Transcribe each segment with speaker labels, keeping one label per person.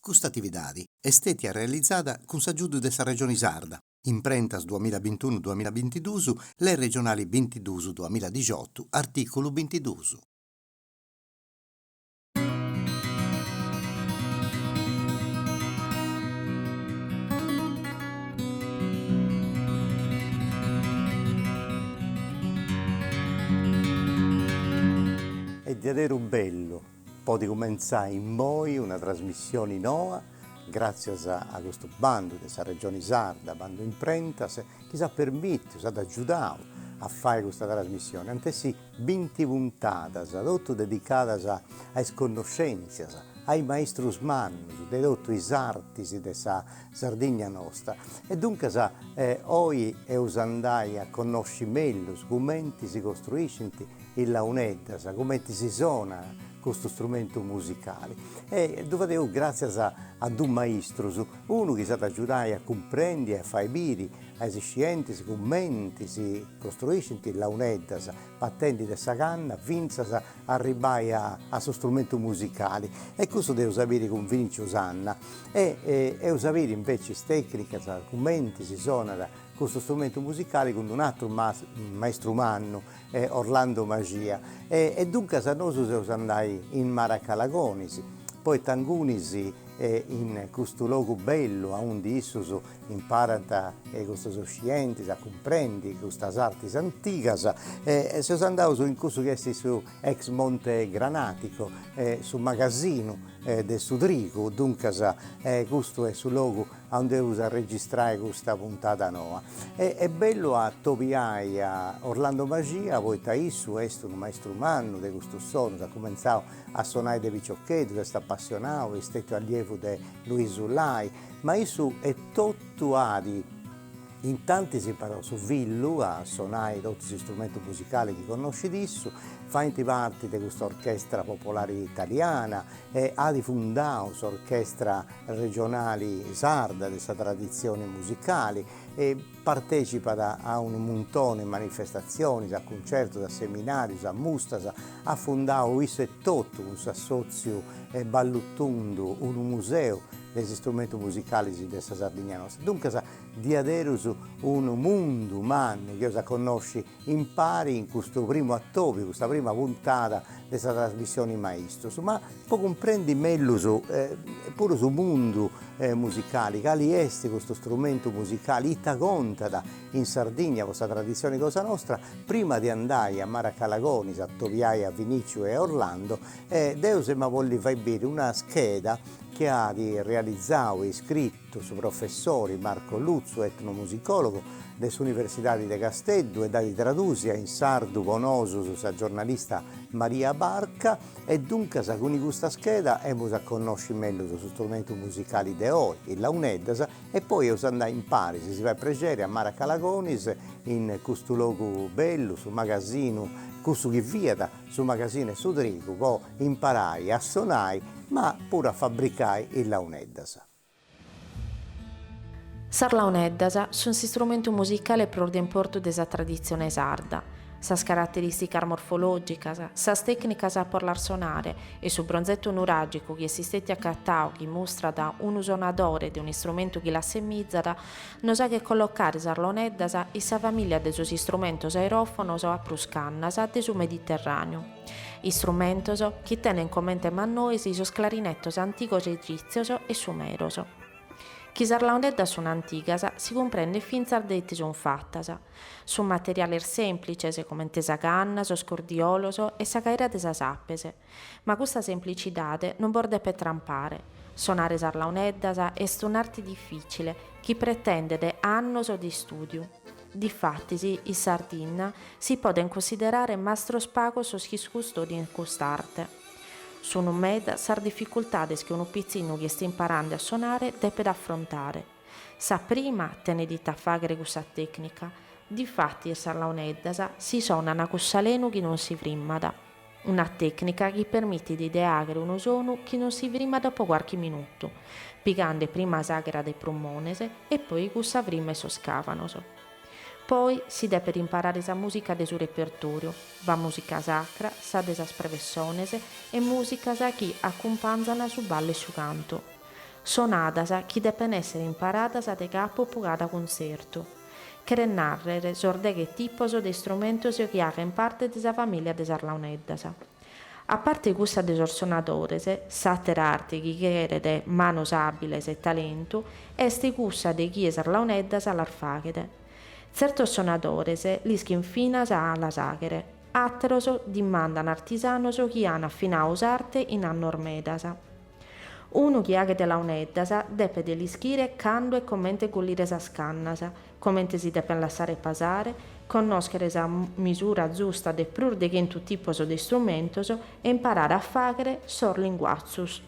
Speaker 1: Custa atividadi est stètia realizada cun s'agiudu de sa Regioni Sarda, Imprentas duamilla bintunu duamilla bintiduus, Lei regionali bintiduus duamilla dixiotu, artìculu bintiduus. Est diaderu bellu podi cumentzai immoi una trasmissioni noa gràtzias a custu bandu de sa Regioni Sarda, bandu imprentas, chi s'at permìtiu, s'at agiudau a fai custa trasmissioni. Ant essi Binti puntadas, totu dedicadas a is connoschèntzias, a is maistrus mannus de totu is artis de sa Sardigna nosta. E duncas oi eus andai a connosci mellus cumenti si costruiscint is launeddas, cumenti si sonat custu strumentu musicali. E ddu fadeus gràtzias a dus maistrus, unu chi s'at agiudai a cumprendi e a fai biri a is scientis cumenti si costruiscint is launeddas, partendi de sa canna fintzas a arribbai a su strumentu musicali e cussu dd'eus a biri cun Vinicio Sanna e eus a biri inveci is tecnicas, cumenti si sonat custu strumentu musicali cun un'atru maistru mannu, Orlando Maxia e duncas nosu seus andai in Maracalagonis, poita ingunis in custu logu bellu aundi issus imparant custus scientis a cumprendi custas artis antigas e seus andaus in cussu chi est su ex Monte Granatico, su magasinu de su trigu, duncas custu est su logu aundi eus a registrai custa puntada noa. E est bellu a atobiai a Orlando Maxia poita issu est unu maistru mannu de custus sonus, at cumentzau a sonai de piciocheddu, s'est apassionau, est stetiu allievu de Luisu Lai, Ma issu etotu at intantis imparau su fillu a sonai totu s'istrumentu musicali chi connoscit issu, faint parti de custa orchestra popolari italiana e at fundau s'orchestra regionali sarda de sa traditzioni musicali e partecipat a unu muntoni 'e manifestatzionis, a cuncertus, a seminarius, a mustras, at fundau issu etotu cun s'assòtziu Ballutundu unu museu de is istrumentus musicalis de sa Sardigna nostra. Duncas diaderus unu mundu mannu chi eus a connosci impari in custu primu atobiu, custa prima puntada de sa trasmissioni Maistus. Ma po cumprendi mellus puru su mundu musicali, cali est custu strumentu musicali, ita contat in Sardigna po sa traditzioni cosa nostra, prima de andai a Maracalagonis a atobiai a Viniciu e a Orlando, deu emu a bolli fai biri una scheda chi at realizau e iscritu su professori Marco Lutzu, etnomusicòlogu de s'Universidadi de Casteddu e dd'at tradùsia in sardu po nosus sa giornalista Maria Barca e duncas cun custa scheda emus a connosci mellus su strumentu musicali de oi, is launeddas, e poi eus andai impari, si si fait prexeri, a Maracalagonis in custu logu bellu, su magasinu, cussu chi fiat su magasinu 'e su trigu po imparai a sonai ma puru a fabricai is launeddas.
Speaker 2: Sas launeddas sunt s'istrumentu musicale prus de importu de sa traditzione sarda. Sas caraterìsticas morfològicas, sas tècnicas pro las sonare e su bronzetu nuràgicu chi est istètiu acatadu chi mustrat unu sonadore de un'istrumentu chi l'assemizat, nos faghet collocare sas launeddas in sa famìlia de sos istrumentos aeròfonos a prus cannas de su Mediterràneu, istrumentos chi tenent comente mannois sos clarinetos antigos egìtzios e sumeros. Chi sas launeddas sunt antigas si cumprendet fintzas de ite sunt fatas. Sunt materiales sèmplitzes comente sa canna, sos cordiolos e sa caera de sas apes. Ma custa semplicidade non bos depet trampare. Sonare sas launeddas est un'arte difìcile chi pretendet annos de istùdiu. Difatis, in Sardinna si podent cunsiderare mastros pagos sos chi custodint cust'arte. Sunt meda sas dificultades chi unu pitzinnu chi est imparende a sonare depet afrontare. Sa prima tenet ite a fàghere cun sa tècnica. Difatis sas launeddas si sonant cun s'alenu chi non si frimmat. Una tècnica chi permitit de àghere unu sonu chi non si frimmat po carchi minutu, pigande prima s'àghera de prumones e poi cussa frima 'e sos càvanos. Poi si depet imparare sa mùsica de su repertòriu, b'at mùsica sacra, sa de sas prevessones e mùsicas chi acumpanzan su ballu e su cantu. Sonadas chi depen èssere imparadas de capu po cada cuntzertu. Cheret nàrrere sos deghe tipos de istrumentos chi aghent parte de sa famìlia de sas launeddas. A parte cussa de sos sonadores, s'àtera arte chi cheret manos àbiles e talentu est cussa de chie sas launeddas las faghet. Tzertos sonadores l'ischint finas a las àghere, àteros dimandan artisanos chi an afinadu s'arte in annos medas. Unu chi aghet launeddas depet l'ischire cando e comente collire sas cannas, comente si depent lassare pasare, connòschere sa misura zusta de prus de chentu tipos de istrumentos e imparare a fàghere sos linguatzus.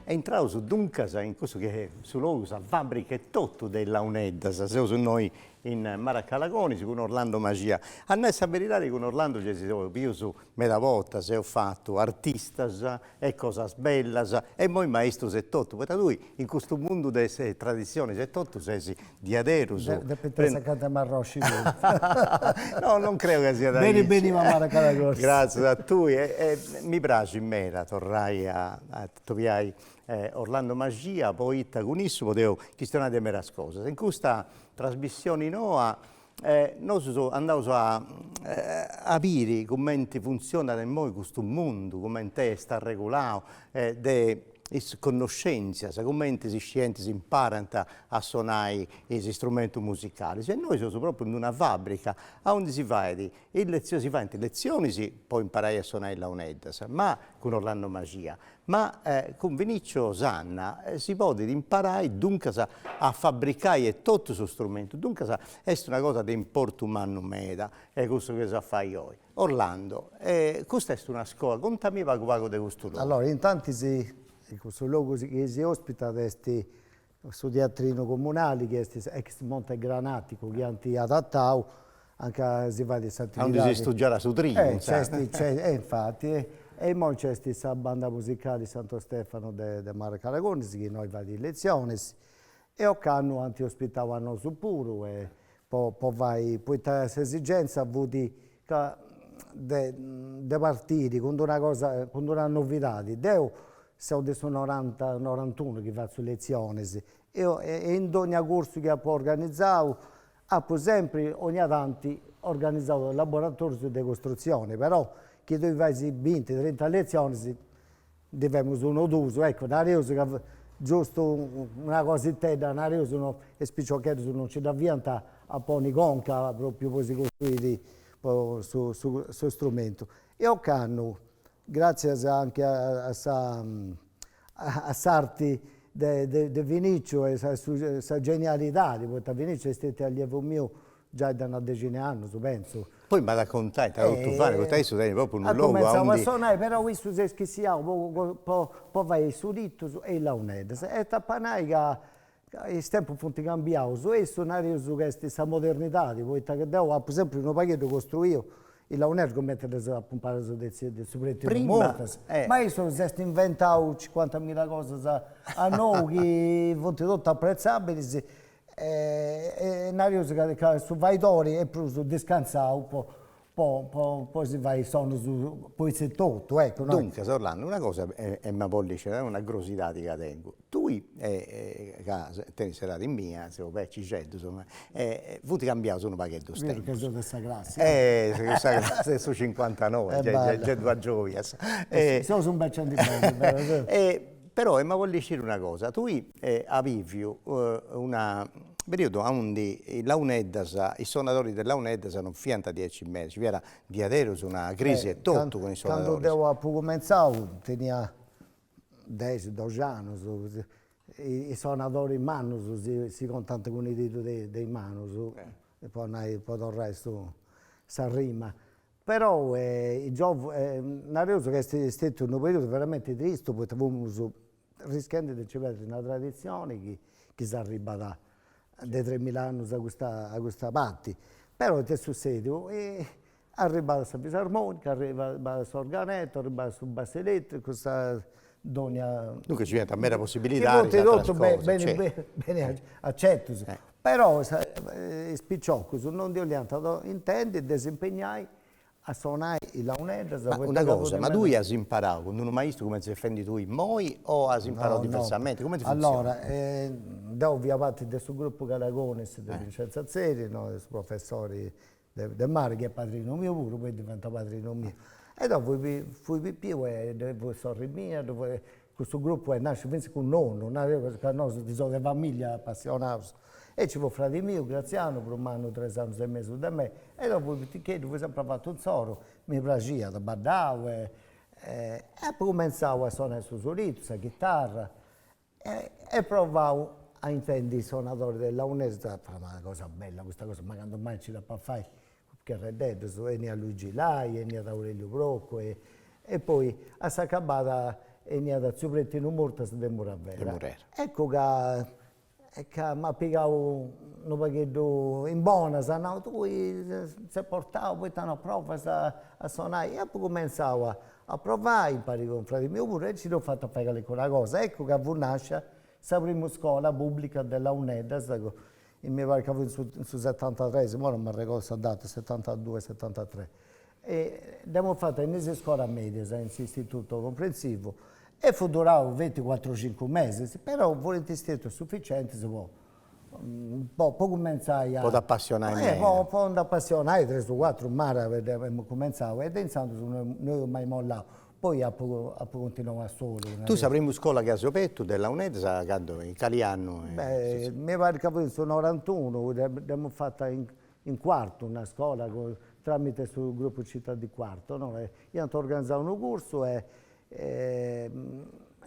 Speaker 1: E intraus duncas in cussu chi est su logu, sa fàbrica e totu de is launeddas, seus innoi in Maracalagonis cun Orlando Maxia. A nai sa beridadi cun Orlando gei si seus bius meda bortas, eus fatu artistas e cosas bellas e immoi maistus e totu, poita tui in custu mundu de is traditzionis e totu ses diaderus.
Speaker 3: Depit essi acanta 'e m'arrosci
Speaker 1: puru. No, non creu ca siat aici.
Speaker 3: Beni beni a Maracalagonis.
Speaker 1: Gratzias a tui e mi praxit meda torrai a atobiai Orlando Maxia poita cun issu podeus chistionai de medas cosas. In custa trasmissioni noa nosu andaus a a biri cumenti funtzionat immoi custu mundu, cumenti est arregulau de is connoscentzias, cumenti is scientis imparant a sonai is istrumentus musicalis. E innoi seus propriu in una fabbrica aundi si fait is letzionis, si faint letzionis po imparai a sonai is launeddas, ma cun Orlando Maxia, Ma cun Vinicio Sanna si podit imparai duncas a fabbricai etotu su strumentu, duncas est una cosa de importu mannu meda cussu chi eus a fai oi. Orlando, custa est una scola, contami pagu pagu de custu logu.
Speaker 3: Allora, intantis custu logu chi si ospitat est su teatrinu comunali chi est ex Monte Granatico chi ant adatau anca si fait
Speaker 1: s'atividadi. Aundi si stugiat su trigu,
Speaker 3: insaras. E infati, e immoi nc'est sa banda musicali Santo Stefano de Maracalagonis chi innoi fait is letzionis e ocannu ant ospitau a nosu puru e po po fai, poita s'esigenza fut ca de de partiri cun d'una cosa, cun d'una novidadi, deu seu de su noranta, norantunu chi fatzu letzionis e in dogna cursu chi apu organizau Apu sempri, ogna tanti, organizau laboratorius de costrutzioni, però chi tui fais binti, trinta letzionis, ndi femus unu o duus, eccu, nareus ca giustu una cositedda, nareus, no, is piciocheddus non nci dda fiant a ponni conca propriu po si costruiri po su su strumentu. E ocannu, gratzias anche a sa a s'arti de de Vinicio e a sa genialidadi, poita Vinicio est stetiu allievu miu giai de una dexina 'e annus, pentzu.
Speaker 1: Poi m'at a contai ita totu fait, poita issu tenit propriu unu logu aundi.
Speaker 3: At cumenzau a sonai, però issu s'est schissiau po po po fai is sulitus e is launeddas. E t'apa nai ca is tempus funt cambiaus e issu nareus ca est sa modernidadi, poita ca deu apu sempri unu pagheddu costruiu Is launeddas cumenti ddas apu imparadas de de su preti Murtas, ma issu s'est inventau cincuantamilla cosas a nou chi funt totu apretzabilis e nareus ca ca su faidori est prus discantzau po po po si fai is sonus po issu etotu, eccu.
Speaker 1: Duncas Orlando, una cosa emu a bolli sciri, una crosidadi ca tengu, Tui, ca tenis s'edadi mia, seus becixeddus, funt cambiaus unu pagheddu is tempus.
Speaker 3: Biu ca seu de sa classi.
Speaker 1: Eh, sa classi de su cincuantanoi, gei gei ddu agiobias.
Speaker 3: Seus imbecendi beni,
Speaker 1: però. Però emu a bolli sciri una cosa, tui as biviu una periodu aundi is launeddas, is sonadoris de launeddas non fiant diaici meda, nci fiat diaderus una crisi etotu cun is sonadoris.
Speaker 3: Candu deu apu cumenzau tenia dexi, doxi annus, is sonadoris mannus si si contant cun is didus de is manus, po nai, po torrai su sa rima. Però i giovunus, nareus ca est stetiu unu periodu veramenti tristu poita fumus rischendi de nci perdi una traditzioni chi chi s'arribat de tremila annus a custa a custa parti. Però it'est sussediu Arribat sa fisarmonica, arribat s'organetto, arribat su bassu elettricu, sa dogna.
Speaker 1: Duncas nci fiant meda possibilidadis
Speaker 3: e ateras cosas. Beni beni acetus. Però is piciocus non ndi 'oliant intendi de s'impegnai. A sonai is launeddas.
Speaker 1: Ma una cosa, ma tui as imparau cun unu maistu cumenti ses fendi tui immoi o as imparau diversamenti? Cumenti
Speaker 3: funtzionat? Allora, deu fia parti de su gruppu Caragonis de Vincenzo Atzeri, no, de su professori de Mara chi est padrinu miu puru, poi est diventau padrinu miu. E deu fui fui pipiu e ddoi fut sorri mia, ddoi fut, custu gruppu est nasciu finzas cun nonnu, nareus ca nosu seus de familia apassionaus E ci fut fradi miu, Grazianu, prus mannu tres annus e mesu de mei, e deu fui piticheddu, fui sempri avatu insoru, mi praxiat, baddau e e apu cumenzau a sonai su solitu, sa chitarra, e e provau a intendi is sonadoris de launeddas, ma una cosa bella custa cosa, ma candu mai nci dd'apu a fai, Cherreddeddus, 'eniat Luigi Lai, 'eniat Aureliu Procu e e poi a s'acabada 'eniat tziu Pretinu Murtas de Muravera. Eccu ca E ca m'at pigau unu pagheddu in bonas, at nau, tui ses portau, poita no provas a sonai? E apu cumentzau a provai impari cun fradi miu puru e nci dd'eus fatu a fai calincuna cosa. Eccu ca fut nascia sa primu scola pubblica de launeddas, mi parit ca fut in su setantatres, imoi non m'arregordu sa data, setantaduus, setantatres. E dd'amus fata in is iscolas medias, in s'istituto comprensivu, e fut durau feti cuatru o cincu mesis, però furint stetius suficientis po po po cumentzai a
Speaker 1: Po t'apassionai
Speaker 3: meda. Po po nd'apassionai tres o cuatru Mara amus cumentzau e de intzandus no eus mai mollau, poi apu apu continuau a solu.
Speaker 1: Tui sa primu iscola chi as obertu de launeddas candu, in cali annu?
Speaker 3: Beh, mi parit ca fut in su norantunu, dd'amus fata in in Quartu una scola tramite su gruppu Città di Quarto, no, e iant organizau unu cursu e e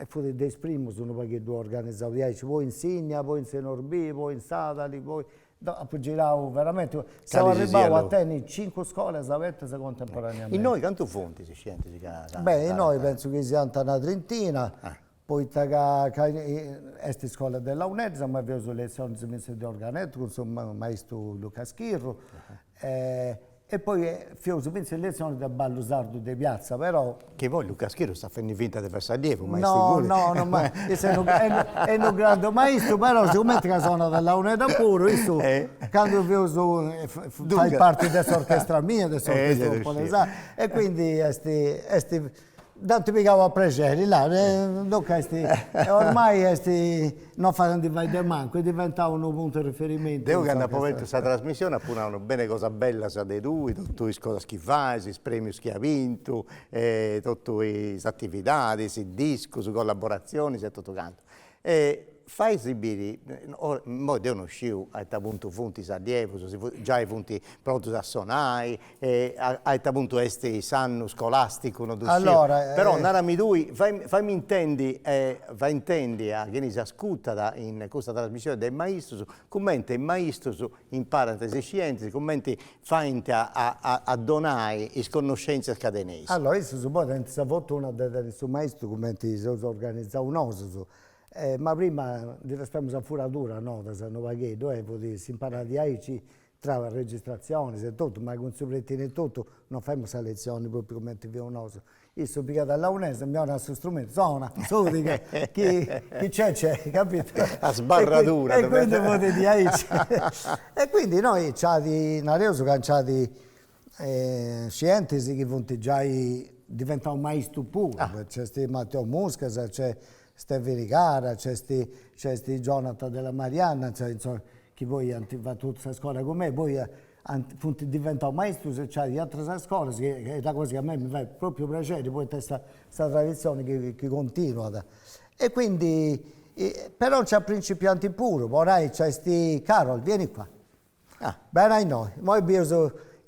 Speaker 3: fut de is primus unu pagheddu organizau diaici, poi in Sinnia, poi in Senorbì, poi in Sadali, poi apu girau veramenti, seu arribau a tenni cincu scolas abertas contemporaneamenti.
Speaker 1: Innoi cantu funt is scientis
Speaker 3: ca. Beh, innoi pentzu chi siant una trintina Poita ca ca est iscola de launeddas, ma feus letzionis fintzas de organettu cun su maistu Luca Schirru e poi feus fintzas letzionis de ballu sardu de piatza, però.
Speaker 1: Chi poi Luca Schirru sta fendi finta de fai s'allievu, ma est inguni.
Speaker 3: No, no, ma issu est unu grandu maistu, però sigumenti ca sonat launedda puru, issu candu feus fait parti de s'orchestra mia, de s'orchestra popolare e quindi est est Dd'ant pigau a prexeri, là, duncas est, ormai est, non fait a ndi fai de mancu, est diventau unu puntu de riferimentu.
Speaker 1: Deu candu apu obertu sa trasmissioni apu nau beni cosas bellas de tui, totu is cosas chi fais, is premius chi as bintu, totu is atividadis, is discus, collaboratzionis e totu cantu. E fais biri, immoi deu no sciu a ita puntu funt is allievus, si giai funt prontus a sonai, a ita puntu est s'annu scolasticu no ddu sciu, però narami tui, faimi intendi, fai intendi a chini s'ascurtat in custa trasmissioni de is maistus, cumenti is maistus imparant is scientis, cumenti faint a donai is connoscentzias ca teneis.
Speaker 3: Allora, issus poi tenint sa fortuna de tenni su maistu cumenti seus organizaus nosus, ma prima ndi ddas femus a furadura nodas unu pagheddu e fut, s'imparat diaici tra registratzionis e totu, ma cun su pretinu e totu non femus sa letzioni propriu cumenti feus nosu Issu pigat a launeddas, mi 'onat su strumentu, sona, sodiga, chi chi c'è c'è, capito?
Speaker 1: A sbarradura.
Speaker 3: E quindi fut diaici. E quindi innoi nc'at, nareus ca nc'at scientis chi funt giai diventaus maistus puru, nc'est Matteo Muscas, nc'est Stevini Cara, nc'est nc'est Jonathan Della Marianna, insoma, chi poi ant fatu totu sa scola cun mei, poi ant funt diventaus maistus e nc'at ateras scolas chi est una cosa chi a mei mi fait propriu prexeri poita est sa traditzioni chi chi continuat. E quindi però nc'at principianti puru, po nai nc'est Carol, vieni qua, beni a innoi, imoi bieus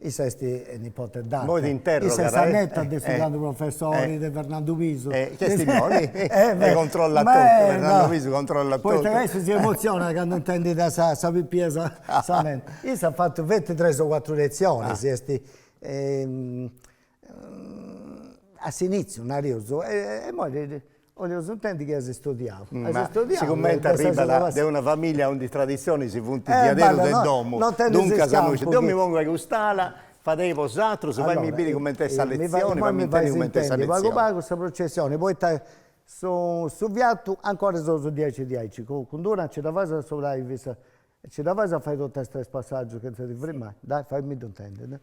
Speaker 3: Issa est nipote d'arte.
Speaker 1: Moi t'interrogat.
Speaker 3: Issa est sa netta de su grandu professori de Fernandu Pisu.
Speaker 1: Ch'est innoi e controllat totu, Fernandu Pisu controllat totu.
Speaker 3: Poita ca issu si emotzionat candu intendit sa sa pipia sonendi. Issa at fatu feti tres o cuatru letzionis, est a s'initziu nareus, e imoi 'Oleus intendi chi as studiau.
Speaker 1: Ma sigumenti arribat de una familia aundi is traditzionis funt diaderus de domu, duncas deu mi pongu a cust'ala, fadei bosatrus, faimi biri cumenti est sa letzioni, faimi intendi cumenti est sa letzioni.
Speaker 3: Pagu pagu sa processioni, poita su su fiatu ancora seus diaici diaici, cun d'una nci dda fais a sulai finzas, nci dda fais a fai totu is tres passaggius chentza ti frimai, dai faimiddu intendi, dai.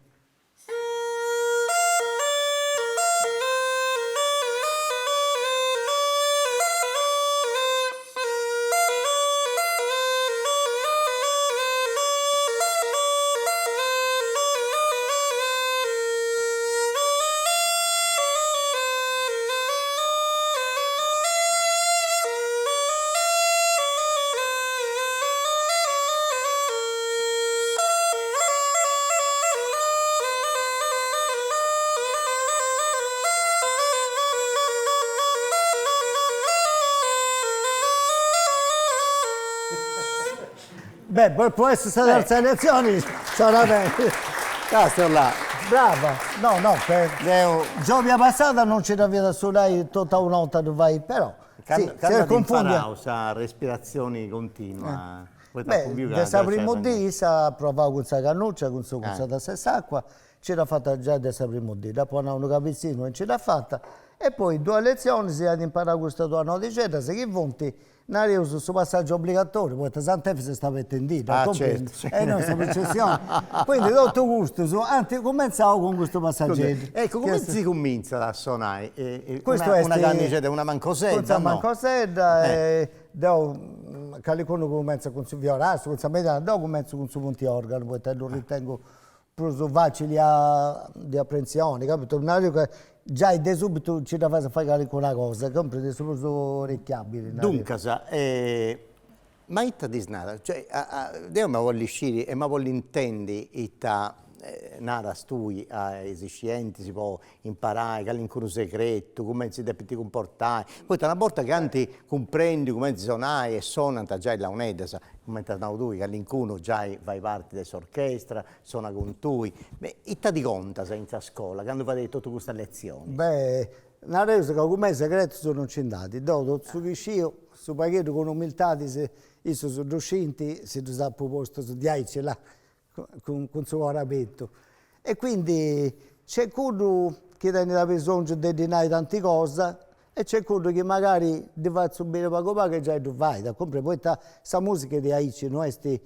Speaker 3: Beh, po essi sa terza letzioni sonat beni.
Speaker 1: Càstia là.
Speaker 3: Brava. No, no, per.
Speaker 1: Deu.
Speaker 3: Giòbia passada non nci dda fiat a sonai totu a un'orta ddu fait, però.
Speaker 1: Candu at imparau sa respiratzioni continua?
Speaker 3: Beh, de sa primu dì issa at provau cun sa cannuccia, cun su cun sa tassa 'e s'acua, nci dd'at fata giai de sa primu dì, dd'apu 'onau unu cabitzinu e nci dd'at fata, e poi duas letzionis at imparau custas duas nodixeddas chi funt Nareus su passaggiu obbligatoriu, poita Sant'Efis est abetendi,
Speaker 1: ah, certu,
Speaker 3: e non sa processioni. Quindi totu custus ant cumentzau cun custu passageddu.
Speaker 1: Ecco, cumenti si cumintzat a sonai? Questo est una cannixedda, una mancosedda,
Speaker 3: no? Cun sa mancosedda e deu, calincunu cumentzat cun su viorastru, cun sa mediana, deu cumentzu cun su puntiorganu, poita ddu ritengu prus facili de aprensioni, capito? Nareus ca giai de subitu nci dda fais a fai calincuna cosa, cumprendi, est prus orecchiabili,
Speaker 1: nareus. Duncas, ma ita ddis naras? Cioè, deu m'ia bolli sciri e m'ia bolli intendi ita naras tui a is scientis po imparai calincunu segretu, cumenti si depint cumportai, poita una borta chi ant cumprendiu cumenti sonai e sonant giai is launeddas, cumenti as nau tui, calincunu giai fait parti de s'orchestra, sonat cun tui, ita ti contas in sa scola candu fadeis totu custas letzionis?
Speaker 3: Beh, nareus ca cun mei segretus non nci nd'at, deu totu su chi sciu, su pagheddu cun umiltadi, issus ddu scint, si ddus apu postus diaici là, cun su coru abertu. E quindi nc'est cuddu chi tenit abisongiu de ddi nai tanti cosa e nc'est cuddu chi magari ddi fatzu biri pagu pagu e giai ddu fait, a cumprendi, poita sa musica est diaici, no est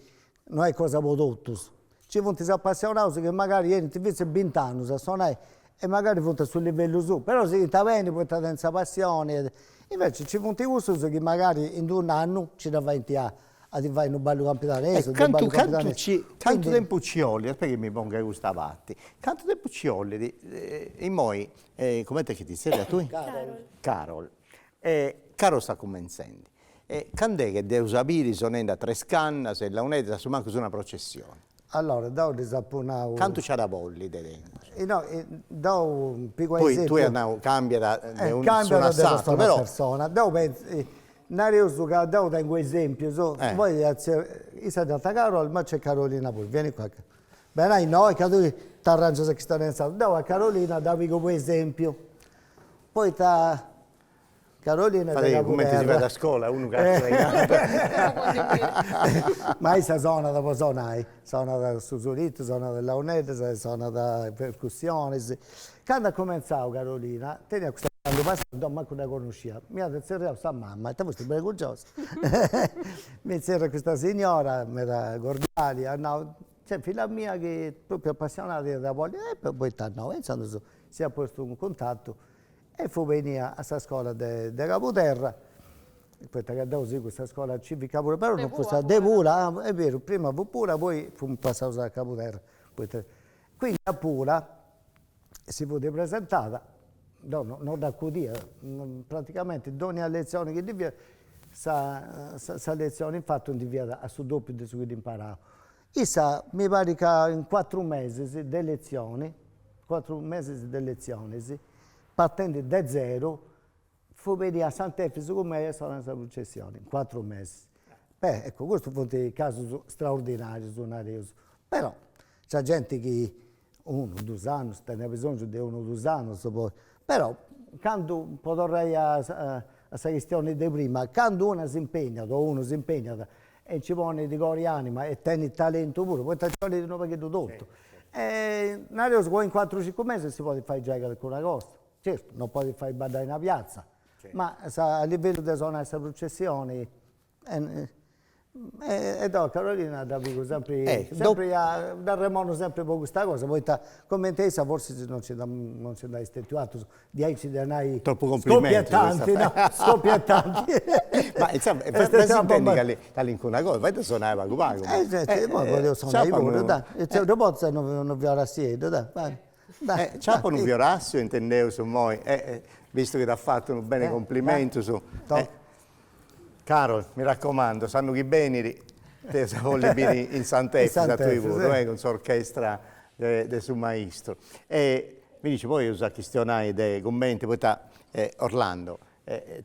Speaker 3: no est cosa po totus. Nci funt is apassionaus chi magari tenint finzas bint'annus a sonai e magari funt a su livellu suu, però sighint beni poita tenint sa passioni e invece nci funt cussus chi magari in d'un'annu nci dda faint a a ti fai unu ballu campidanesu,
Speaker 1: dus ballus campidanesus. Cantu tempus ci 'ollit, aspetta chi mi ponga custa parti, cantu tempus ci 'ollit, immoi, cumenti est chi ti zerrias tui?
Speaker 3: Carol.
Speaker 1: Carol. Carol sta cumentzendi. E cand'est chi dd'eus a biri sonendi a tres cannas e launeddas a su mancus una processioni?
Speaker 3: Allora, deu ddis apu nau.
Speaker 1: Cantu ci at a bolli de tempus?
Speaker 3: No, deu pigu a esempiu.
Speaker 1: Poi tui as nau cambiat de unu a s'atru, però.
Speaker 3: Cambiat de persona a persona. Deu pentzu, Nareus ca deu tengu esempius, poi issa ddi nant Carol, ma c'è Carolina puru, vieni qua. Benai innoi ca tui t'arrangias a chistionai in sardu. Deu a Carolina dda pigu po esempiu, poita Carolina est de
Speaker 1: Cabuderra. Cumenti si fait a scola, unu càstiat in
Speaker 3: artu. Ma issa sonat po sonai, sonat su solitu, sonat is launeddas, sonat percussionis. Candu at cumentzau Carolina teniat custa Annu passau deu mancu dda connoscia, m'iat tzerriau sa mama, ita fusti bregungiosa, mi tzerriat custa signora meda cordiali, at nau, c'est filla mia chi est propriu apassionada iat a bolli, e poita no, e intzandus s'iat postu in cuntatu e fut benia a sa scola de de Cabuderra, poita ca deu sigu sa scola civica puru, però non fut sa de Pula, est beru, prima fut Pula poi fumus passaus a Cabuderra, poita, quindi a Pula si fut presentada, deu no dd'acudia, praticamenti dònnia letzioni chi ddi fia, sa sa letzioni infatu ndi fiat a su dòpiu de su chi dd'imparau. Issa mi parit ca in cuatru mesis de letzioni, cuatru mesis de letzionis, partendi de zeru, fut benia a Sant'Efis cun mei a sonai sa prucessioni, in cuatru mesis. Beh, ecco, custus funt casus straordinarius, nareus, però nc'at genti chi unu, dus annus, tenit abisongiu de unu dus annus poi, però candu, po torrai a a sa chistioni de prima, candu una s'impegnat o unu s'impegnat e nci ponit cori e anima e tenit talentu puru, poita nci 'olit unu pagheddu totu, e nareus ca in cuatru cincu mesis si podit fai giai calincuna cosa, certu non podit fai baddai una piatza, ma a livellu de sonai sa prucessioni E deu a Carolina dda pigu sempri, sempri a, dd'arremonu sempri po custa cosa, poita cumenti a issa forsis non nci non nci nd'at stetiu aterus, diaici de nai
Speaker 1: Tropu cumplimentus
Speaker 3: scoppietanti, no, scoppietanti.
Speaker 1: Ma insoma, fait intendi calincuna cosa, fait a sonai pagu pagu.
Speaker 3: Eh certu, imoi podeus sonai puru, dai, ddu potzu unu fiorassieddu, dai,
Speaker 1: dai. Ciapa unu fiorassiu intendeus imoi, vistu chi t'at fatu unu beni cumplimentus. Carol, mi raccomando, s'annu chi benit t'eus a bolli biri in Sant'Efis a tui puru, eh, cun s'orchestra de su maistru. E mi dici, poi eus a chistionai de cumenti, poita Orlando.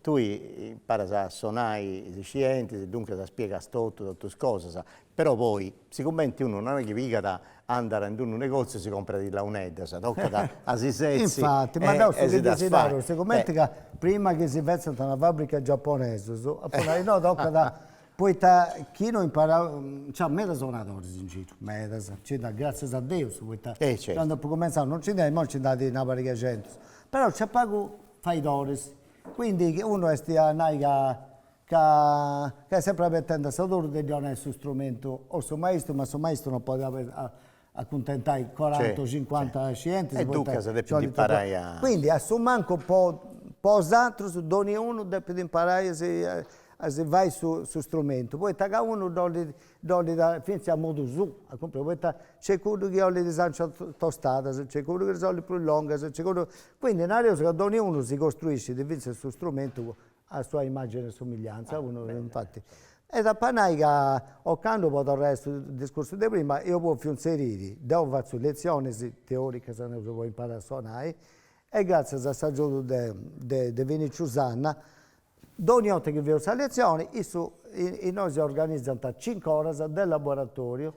Speaker 1: Tui imparas a sonai is iscientis, duncas spiegas totu, totu is cosas, però poi, sigumenti unu non est chi pigat, andat in d'unu negoziu e si comporat is launeddas, tocat a si setzi
Speaker 3: Infati, ma deu su chi ti naru, sigumenti ca prima chi si fetzant una fabbrica giapponesus, apu nai no, tocat, poita chi no imparat, nc'at meda sonadoris in giru, medas, nci nd'at gratzias a Deus, poita candu apu cumentzau non nci nd'iat, imoi nci nd'at una pariga 'e centus, però nc'at pagu faidoris, quindi unu est a nai ca ca est sempri abetendi a sa turru de ddi 'onai su strumentu o su maistu, ma su maistu non podit acuntentai coranta o cincuanta scientis
Speaker 1: E duncas depit imparai a.
Speaker 3: Quindi a su mancu po po osatrus doniunu depit imparai a si a si fai su su strumentu, poita ca unu dd'olit dd'olit finzas a modu suu, a cumprendi, poita nc'est cuddu chi 'olit is ancias tostadas, nc'est cuddu chi ddas 'olit prus longas, nc'est cuddu, quindi nareus ca doniunu si costruiscit finzas su strumentu a sua immagine e somiglianza, unu infati. E t'apu a nai ca ocannu po torrai a su discursu de prima, eus pòtziu inseriri, deu fatzu letzionis teoricas po imparai a sonai, e gràtzias a s'agiudu de de Viniciu Sanna, Dogna 'orta chi feus sa letzioni, issu, innoi si organizant cinc'oras de laboratoriu,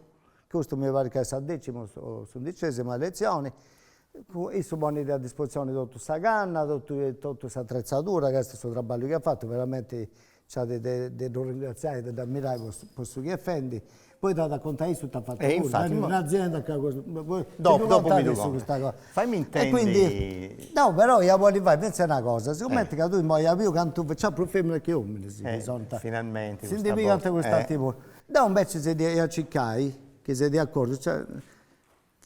Speaker 3: custu mi parit ca est sa decima o s'undicesima letzioni, issu ponit a dispositzioni totu sa canna, totu totu s'atretzadura, ca est su traballu chi at fatu, veramenti nc'at de de ddu ringratziai e de dd'ammirai po su chi est fendi Poi t'at a contai issu ita at fatu
Speaker 1: puru,
Speaker 3: tenit un'azienda ca
Speaker 1: Dopu, dopu mi ddu contat. Faimi intendi.
Speaker 3: E quindi, no però ia podi fai finzas una cosa, sigumenti ca tui immoi as biu cantu, nc'at prus feminas chi ominis chi sonant.
Speaker 1: Finalmenti
Speaker 3: Si ndi pigant custa puru. Deu invecias ia circai, chi seis de acordiu, cioè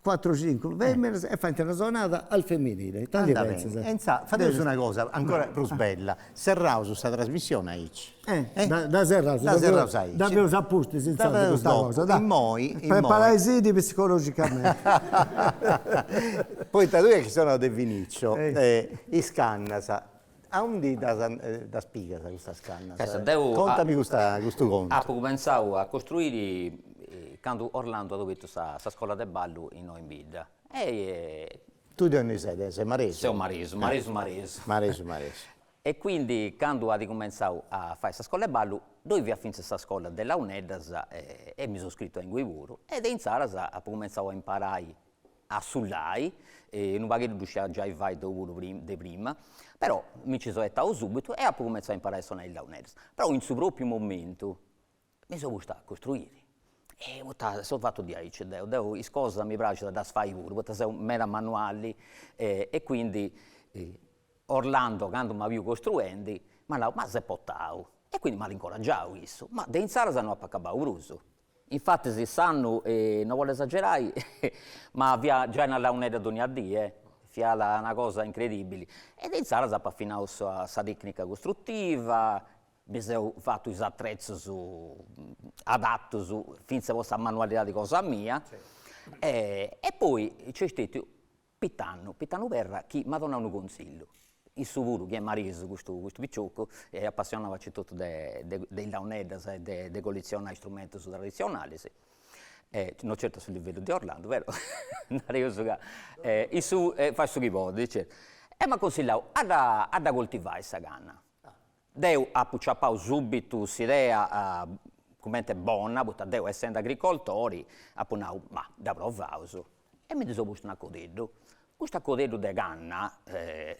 Speaker 3: Cuatru cincu feminas e faint una sonada al femminile, ita ndi pentzas?
Speaker 1: E insa, fadeus una cosa ancora prus bella, serraus sa trasmissioni aici.
Speaker 3: Eh, dda serraus,
Speaker 1: dda serraus aici.
Speaker 3: Dda feus a pustis intzandus custa cosa,
Speaker 1: dai. Immoi,
Speaker 3: immoi. Preparaisindi psicologicamenti.
Speaker 1: Poita tui as chistionau de Vinicio, is cannas, aundi ddas ddas pigas custas cannas? Contami custa custu contu.
Speaker 4: Apu cumentzau a costruiri candu Orlando at obertu sa sa scola de ballu innoi in bidda
Speaker 1: e Tui de aundi ses? Ses maresu?
Speaker 4: Seu maresu, maresu maresu.
Speaker 1: Maresu maresu.
Speaker 4: E quindi candu at cumentzau a fai sa scola 'e ballu, ddoi fiat fintzas sa scola de launeddas e mi seu scritu a ingui puru e de insaras apu cumentzau a imparai a sullai, unu pagheddu ddu scidia giai fai deu puru de prima, però mi nci seu 'etau subitu e apu cumentzau a imparai a sonai is launeddas, però in su propriu momentu mi seu postu a costruiri, e poita seu fatu diaici deu, deu is cosas mi praxit a ddas fai puru, poita seu meda manuali e quindi Orlando candu m'at biu costruendi m'at nau, ma ses portau, e quindi m'at incoraggiau issu, ma de insaras no apu acabau prus Infatis s'annu, no bollu esagerai, ma fia giai una launedda dogna dì, fiat una cosa incredibili. E de insaras apu afinau sa sa tecnica costruttiva, mi seu fatu is atrezus adatus finzas po sa manualidadi cosa mia, e poi nc'est stetiu Pitanu, Pitanu Perra chi m'at donau unu consillu, issu puru chi est maresu custu custu picioccu est apassionau aici totu de de is launeddas e de de collezionai istrumentus traditzionalis, e no certu a su livellu de Orlando però nareus ca issu fait su chi podit certu, e m'at consillau a dda a dda coltivai sa canna Deu apu ciapau subitu s'idea cumenti bona, poita deu essendi agricoltori apu nau, ma dda provaus, e mi ndi seu postu un'acodeddu. Custu acodeddu de canna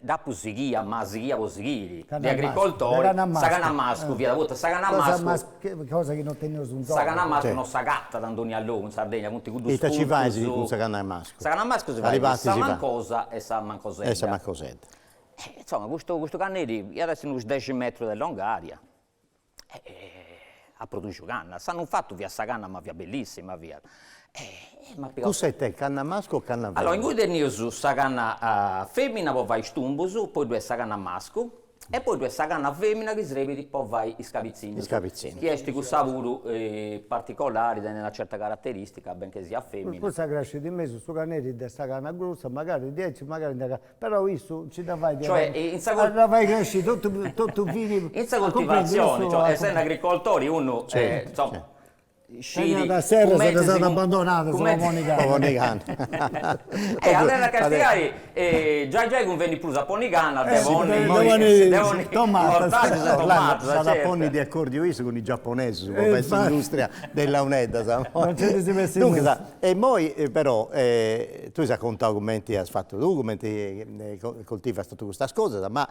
Speaker 4: dd'apu sighia, ma sighia po sighiri, de agricoltori, sa canna mascu fiat, poita sa canna mascu,
Speaker 3: cosa chi non teneus
Speaker 4: in sa canna mascu non s'agatat in dogna logu in Sardegna, funt cuddus
Speaker 1: Ita ci fais cun sa canna mascu?
Speaker 4: Sa canna mascu si fait sa mancosa e sa mancosedda.
Speaker 1: E sa mancosedda.
Speaker 4: Insoma custu custu canneri iat essi unus dexi metrus de longaria e at produxiu canna, s'annu infatu fiat sa canna ma fiat bellissima fiat e m'at
Speaker 1: pigau Cussa it'est, canna mascu o canna
Speaker 4: femina? Allora inguni teneus sa canna femina po fai is tumbus, poi ddu est sa canna mascu E poi ddu est sa canna femina chi srebit po fai is cabitzinus,
Speaker 1: Is cabitzinus.
Speaker 4: chi est cussa puru particolari, tenit una certa carateristica, benché siat femina.
Speaker 3: Cussa crescit in mesu su canneri de sa canna grussa, magari diaici, magari nd'agat, però issu nci dda fait
Speaker 4: Cioè in sa
Speaker 3: a dda fai cresci totu totu fini
Speaker 4: In sa coltivatzioni, cioè essendi agricoltori unu, insoma. Sciri
Speaker 3: Teniat serras e ddas at abbandonadas po ponni canna.
Speaker 1: Po ponni canna.
Speaker 4: E andai a castiai giai giai cunvenit prus a ponni canna de ponni ortaggius e tomatas.
Speaker 1: S'at a ponni de acordiu issu cun is giaponesus po fai s'industria de is launeddas.
Speaker 3: Non nci ddis bessit nudda.
Speaker 1: Duncas, e immoi però tui as contau cumenti as fatu tui, cumenti coltivas totu custas cosas, ma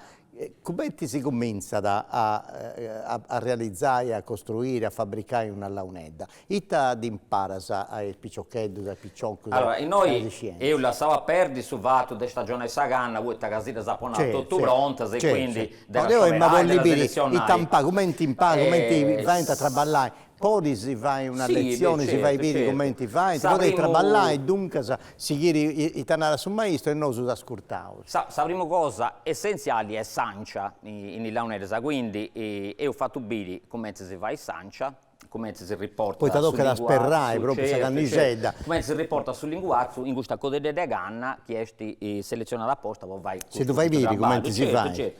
Speaker 1: Cumenti si cumintzat a a realizai, a costruiri, a fabricai una launedda? Ita dd'imparas a is piciocheddus, a is piciocus,
Speaker 4: Allora,
Speaker 1: a is
Speaker 4: innoi
Speaker 1: scientis?
Speaker 4: eus lassau a perdi su fatu de stagionai sa canna, poita ca si ddas apu nau totu prontas e quindi de
Speaker 1: No,
Speaker 4: ddas
Speaker 1: deu emu a
Speaker 4: scioberai, de
Speaker 1: bolli
Speaker 4: ddas
Speaker 1: biri
Speaker 4: selezionai.
Speaker 1: ita imparas, cumenti imparas, cumenti faint a traballai Podis fai una letzioni, si fai biri cumenti faint, podis traballai, duncas sighiri ita narat su maistu e nosu t'ascurtaus.
Speaker 4: Sa primu cosa essentziali est s'ancia in is launeddas, quindi eus fatu biri cumenti si fait s'ancia, cumenti si riportat
Speaker 1: Poita tocat a sperrai propriu sa cannixedda.
Speaker 4: Cumenti si riportat su linguatzu in custa codeddedda 'e canna chi est seletzionada aposta po fai
Speaker 1: Si ddu fai biri cumenti si fait.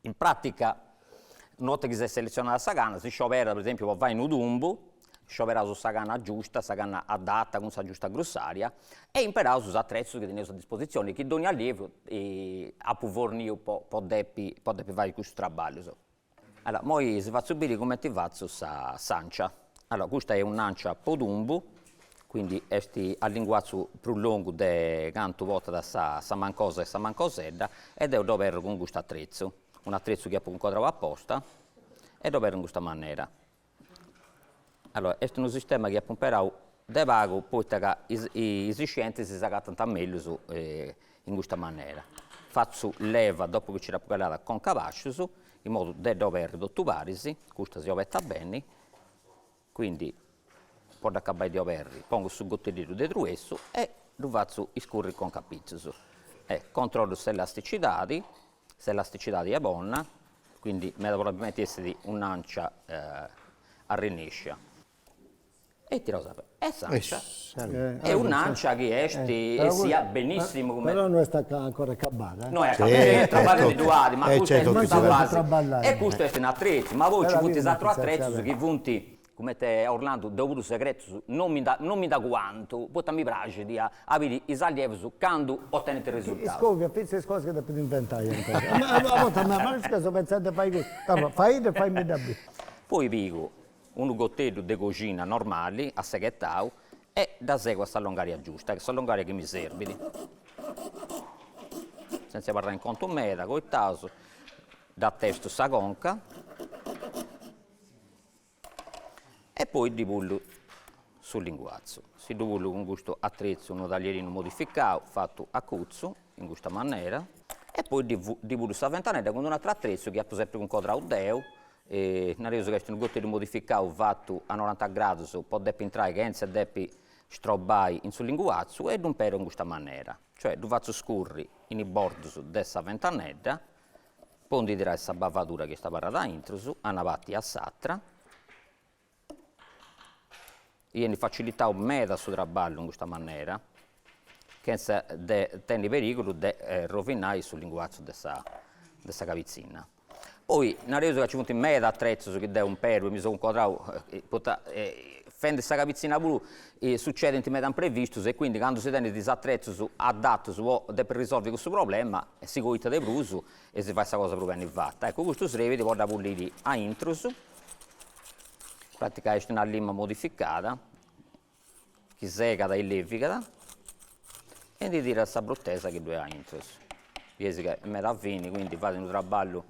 Speaker 4: In pratica, una 'orta chi s'est seletzionada sa canna, si scioberat, per esempiu, po fai unu tumbu, scioberaus sa canna giusta, sa canna adatta cun sa giusta grussaria e imperaus is atretzus chi teneus a dispositzioni, chi dogna allievu apu forniu po po depi po depi fai custus traballus. Allora, moi si fatzu biri cumenti fatzu sa s'ancia. Allora, custa est un'ancia po tumbu, quindi est a linguatzu prus longu de cantu portat sa sa mancosa e sa mancosedda e deu dd'oberru cun custu atretzu, un'atretzu chi apu cuncodrau aposta e dd'oberru in custa manera. Allora, est unu sistema chi apu imperau de pagu poita ca is is scientis s'agatant mellus in custa manera. Fatzu leva dopu chi nci dd'apu calada conca a bascius, in modu de dd'oberri totu paris, custa si obertat beni Quindi po dd'acabai de oberri pongu su goteddeddu de truessu e ddu fatzu iscurri conca a pitzus. E controllu s'elasticidadi, s'elasticidadi est bona, quindi meda probabilmenti essit un'ancia arrennescia. E tiraus a E s'ancia est un'ancia chi est essia benissimu
Speaker 3: cumenti. Però no est ancora acabada.
Speaker 4: No est acabada, traballu ddu at, ma custa est sa basi. E custu est un'atretzu, ma poi nci funt is atrus atretzus chi funt, cumenti Orlandu, deu puru segretus non mi non mi nd'aguantu, poita mi praxit a biri is allievus candu otenint resultaus.
Speaker 3: Iscovia finzas is cosas chi depit inventai ancora. A bortas ma est ca seu pentzendi de fai custu, faidda e faimidda biri.
Speaker 4: Poi pigu unu goteddu de coxina normali, asseghetau, e dda segu a sa longaria giusta, sa longaria chi mi serbit. Senza abarrai in contu meda, coitaus, dda testu sa conca e poi ddi pullu su linguatzu. Si ddu pullu cun custu atretzu, unu taglierinu modificau, fatu a cutzu, in custa manera, e poi ddi pullu sa fentanedda cun d'un'atru atretzu chi apu sempri cuncodrau deu, Nareus ca est unu goteddu modificau fatu a noranta gradus po depi intrai chentza depi strobai in su linguatzu e ddu imperu in custa manera, cioè ddu fatzu scurri in is bordus de sa fentanedda po ndi tirai sa bavadura chi est abarrada aintrus a una parti e a s'atra. Iat facilitau meda su traballu in custa manera, chentza de tenni perigulu de rovinai su linguatzu de sa de sa cabitzinna. Poi nareus ca nci funt meda atretzus chi deu imperu e mi seu cuncodrau, poita fendi sa cabitzina puru sucedint meda imprevistus e quindi candu si tenit is atretzus adatus po depi risolvi cussu problema si coitat de prus e si fait sa cosa prus beni fata. Eccu custu srebit po dda puliri a intrus, in pratica est una lima modificada chi segat e illevigat e ndi tirat sa brutesa chi ddoi at intrus. Bieis ca est meda fini, quindi fait unu traballu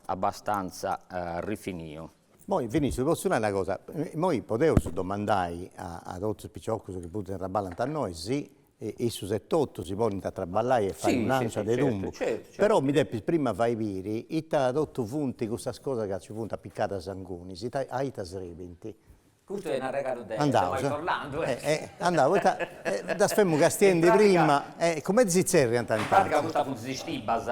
Speaker 4: abbastanza rifiniu.
Speaker 1: Moi, Vinicio, ti potzu nai una cosa, moi podeus domandai a totus is piciocus chi funt traballant a nois si issus etotu si ponint a traballai e fai un'ancia de tumbu, però mi depis prima fai biri ita totu funt cussas cosas ca ci funt apicadas ingunis, ita a ita srebint.
Speaker 4: Custu est un'arregalu de Maestro Orlando.
Speaker 1: Andaus, poita ddas femu castiendi prima, e cumenti si zerriant
Speaker 4: intantu? In pratica custas funt is istibas,